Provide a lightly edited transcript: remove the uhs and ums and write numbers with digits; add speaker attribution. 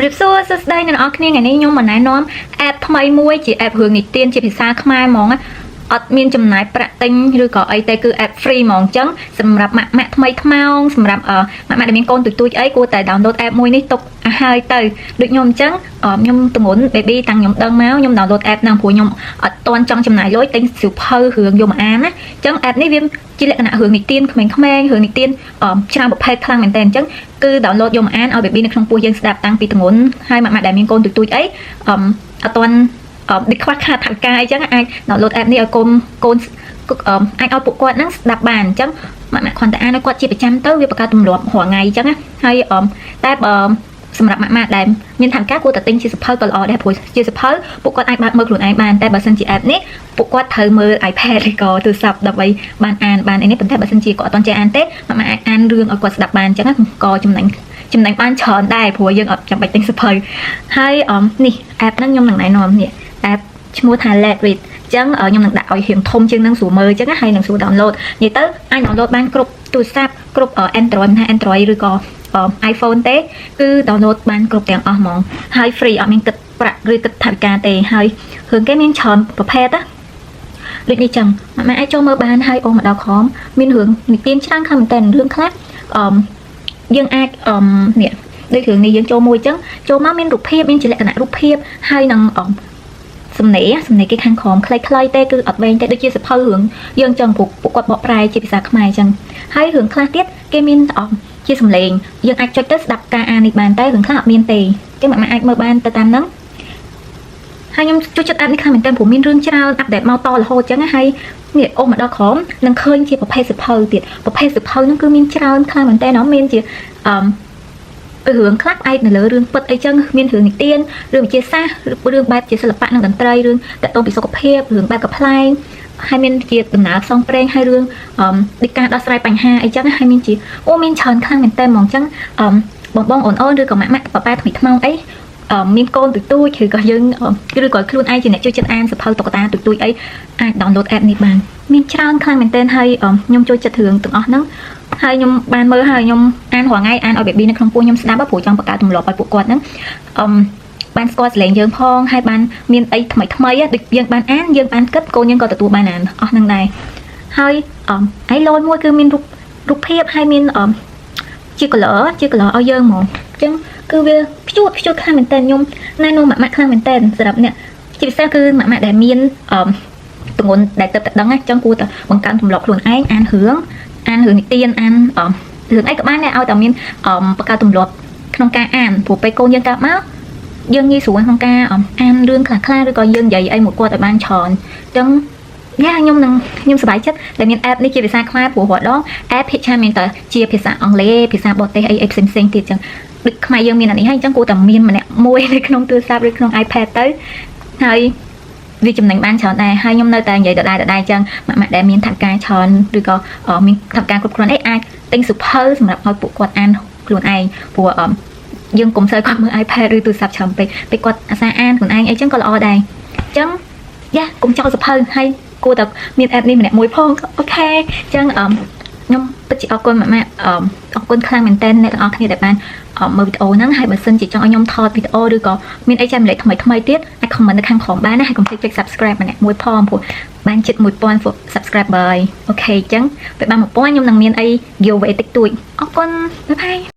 Speaker 1: រាបសួរសួស្តីអ្នកនរគ្នាថ្ងៃនេះខ្ញុំមកណែនាំ app ថ្មីមួយជា app រឿងនិទានជាភាសាខ្មែរហ្មងណាអត់មានចំណាយប្រាក់ទិញឬក៏អីទេគឺ app free ហ្មងអញ្ចឹងសម្រាប់ម៉ាក់ម៉ាក់ថ្មីថ្មោងសម្រាប់អឺម៉ាក់ម៉ាក់ដែលមានកូនទូចទូចអីគួរតែ download app មួយនេះទុកឲ្យហើយទៅដូចខ្ញុំអញ្ចឹងអឺខ្ញុំទម្ងន់ baby តាំងខ្ញុំដឹងមកខ្ញុំ download app ហ្នឹងព្រោះខ្ញុំអត់ទាន់ចង់ចំណាយលុយទិញសៀវភៅរឿងយកមកអានណាអញ្ចឹង app នេះវាជាលក្ខណៈរឿងនិទានក្មេងៗរឿងនិទានអឺច្រើនប្រភេទខ្លាំងមែនតើអញ្ចឹងគឺ download យកមកអានឲ្យ baby នៅក្នុងពោះយើងស្ដាប់តាំងពីទម្ងន់ហើយម៉ាក់ម៉ាក់ដែលមានកូនទូចទូចអីអឺអត់ទាន់អឺដូចខ្វះខាតថវិកាអីចឹងអាច download app នេះឲ្យកូនកូនអឺអាចឲ្យពួកគាត់ហ្នឹងស្ដាប់បានអញ្ចឹងម៉ាក់ម៉ាក់គ្រាន់តែអានឲ្យគាត់ជាប្រចាំទៅវាបង្កើតទម្លាប់រាល់ថ្ងៃអញ្ចឹងណាហើយអឺតែបើសម្រាប់ម៉ាក់ម៉ាក់ដែលមានថវិកាគួរតែទិញជាសៀវភៅក៏ល្អដែរព្រោះជាសៀវភៅពួកគាត់អាចបើកមើលខ្លួនឯងបានតែបើសិនជា app នេះពួកគាត់ត្រូវមើល iPad ឬក៏ទូរស័ព្ទដើម្បីបានអានបានអីនេះប៉ុន្តែបើសិនជាគាត់អត់ទាន់ចេះអានទេម៉ាក់ម៉ាក់អាចអានរឿងឲ្យគាត់ស្ដាប់បានអញ្ចឹងណាក៏ចំណេញចំណេញបានច្រើនដែរព្រោះយើងអត់ចាំបាច់ទិញសៀវភៅហើយអមនេះ app ហ្នឹងខ្ញុំនឹងណែនាំនេះ app ឈ្មោះថា Let Read អញ្ចឹងខ្ញុំនឹងដាក់ឲ្យរៀងធំជាងនឹងស្រួលមើលអញ្ចឹងណាហើយនឹងស្រួល download និយាយទៅអាច download បានគ្រប់ទូរស័ព្ទគ្រប់ Android មិនថា Android ឬក៏ iPhone ទេគឺ download បានគ្រប់ទាំងអស់ហ្មងហើយ free អត់មានគិតប្រាក់ឬគិតថវិកាទេហើយរឿងគេមានច្រើនប្រភេទណាដូចនេះចឹងម៉ាក់ម៉ាក់អាចចូលមើលបានហើយអូមកដល់ក្រោមមានរឿងនិទានច្រើនខ្លាំងមែនតើរឿងខ្លះអឺយើងអាចអឺនេះដូចរឿងនេះយើងចូលមួយចឹងចូលមកមានរូបភាពមានជាលក្ខណៈរូបភាពហើយនឹងអឺសំណេរសំណេរគេខាងក្រោមខ្លីៗទេគឺអត់វែងទេដូចជាសៀវភៅរឿងយើងចឹងពួកពួកគាត់បកប្រែជាភាសាខ្មែរចឹងហើយរឿងខ្លះទៀតគេមានអជាសំឡេងយើងអាចចុចទៅស្ដាប់ការអាននេះបានតែរឿងខ្លះអត់មានទេចឹងម៉ាក់អាចមើលបានទៅតាមហ្នឹងហើយខ្ញុំចូលចិត្ត app នេះខ្លាំងមែនទែនព្រោះមានរឿងច្រើន update មកតរហូតចឹងណាហើយនេះអូសមកដល់ក្រោមនឹងឃើញជាប្រភេទសៀវភៅទៀតប្រភេទសៀវភៅហ្នឹងគឺមានច្រើនខ្លាំងមែនទែនមានជាអឺ រឿងខ្លះផ្អែកនៅលើរឿងពិតអីចឹងមានរឿងនិទានរឿងវិទ្យាសាស្ត្ររឿងបែបជាសិល្បៈនិងតន្ត្រីរឿងតាក់ទងពីសុខភាពរឿងបែបកំប្លែងហើយមានជាដំណើរផ្សងព្រេងហើយរឿងអឺដូចការដោះស្រាយបញ្ហាអីចឹងហើយមានជាអូមានច្រើនខ្លាំងមែនតើហ្មងចឹងអឺបងបងអូនអូនឬក៏ម៉ាក់ម៉ាក់ប៉ាប៉ាថ្មីថ្មោងអីអឺមានកូនទូចទូចឬក៏យើងឬក៏ខ្លួនឯងជាអ្នកជួយចិត្តអានសៀវភៅតុក្កតាទូចទូចអីអាច download app នេះបានមានច្រើនខ្លាំងមែនទែនហើយខ្ញុំចូលចិត្តរឿងទាំងអស់ហ្នឹងហើយខ្ញុំបានមើលហើយខ្ញុំអានរាល់ថ្ងៃអានឲ្យ baby នៅក្នុងពោះខ្ញុំស្ដាប់ព្រោះចង់បង្កើតទម្លាប់ឲ្យពួកគាត់ហ្នឹងអឺបានស្គាល់សលេងយើងផងហើយបានមានអីថ្មីថ្មីដូចយើងបានអានយើងបានគិតកូនយើងក៏ទទួលបានអានអស់ហ្នឹងដែរហើយអឺហើយលយមួយគឺមានរូបរូបភាពហើយមានអឺជា color ជា color ឲ្យយើងហ្មងអញ្ចឹងគឺវាខ្ជួតខ្ជួតខ្លាំងមែនតើខ្ញុំណែនាំម៉ាក់ម៉ាក់ខ្លាំងមែនតើសម្រាប់អ្នកជាពិសេសគឺម៉ាក់ម៉ាក់ដែលមានអឺទម្ងន់ដែលទៅតែដឹងណាចឹងគួរតែបង្កើនទម្លាប់ខ្លួនឯងអានរឿងអានរឿងនិទានអានអឺរឿងអីក៏បានដែរឲ្យតែមានអឺបង្កើតទម្លាប់ក្នុងការអានព្រោះពេលកូនយើងកើតមកយើងងាយស្រួលក្នុងការអានរឿងខ្លះៗឬក៏យើងនិយាយអីមួយគាត់ឲ្យបានច្រើនអញ្ចឹងយ៉ាខ្ញុំនឹងខ្ញុំសប្បាយចិត្តដែលមាន app នេះជាភាសាខ្មែរព្រោះរាល់ដង app ភាគច្រើនមានតែជាភាសាអង់គ្លេសភាសាបរទេសអីអីផ្សេងផ្សេងទៀតអញ្ចឹងដូចខ្មែរយើងមានអានេះហើយអញ្ចឹងគួរតែមានម្នាក់មួយនៅក្នុងទូរស័ព្ទឬក្នុង iPad ទៅហើយវាចំណេញបានច្រើនដែរហើយខ្ញុំនៅតែនិយាយដដែលដដែលអញ្ចឹងម៉ាក់ម៉ាក់ដែលមានថវិកាច្រើនឬក៏មានថវិកាគ្រប់គ្រាន់អីអាចទិញសៀវភៅសម្រាប់ឲ្យពួកគាត់អានខ្លួនឯងព្រោះយើងកុំសូវគាត់មើល iPad ឬទូរស័ព្ទច្រើនពេកពេលគាត់អាសាអានខ្លួនឯងអីចឹងក៏ល្អដែរអញ្ចឹងយ៉ាកុំចោលសៀវភៅហើយគួរតែមាន app នេះម្នាក់មួយផង OK អញ្ចឹងអឺខ្ញុំពិតជាអរគុណម៉ាក់ម៉ាក់អឺអរគុណខ្លាំងមែនទែនអ្នកទាំងអស់គ្នាដែលបានមើលវីដេអូហ្នឹងហើយបើសិនជាចង់ឲ្យខ្ញុំថតវីដេអូឬក៏មានអីចែករំលែកថ្មីថ្មីទៀតអាច comment នៅខាងក្រោមបានណាហើយកុំភ្លេចចុច subscribe ម្នាក់មួយផងព្រោះបានជិត1000 subscriber ហើយ OK អញ្ចឹងពេលបាន1000ខ្ញុំនឹងមានអី giveaway តិចតួចអរគុណ bye bye.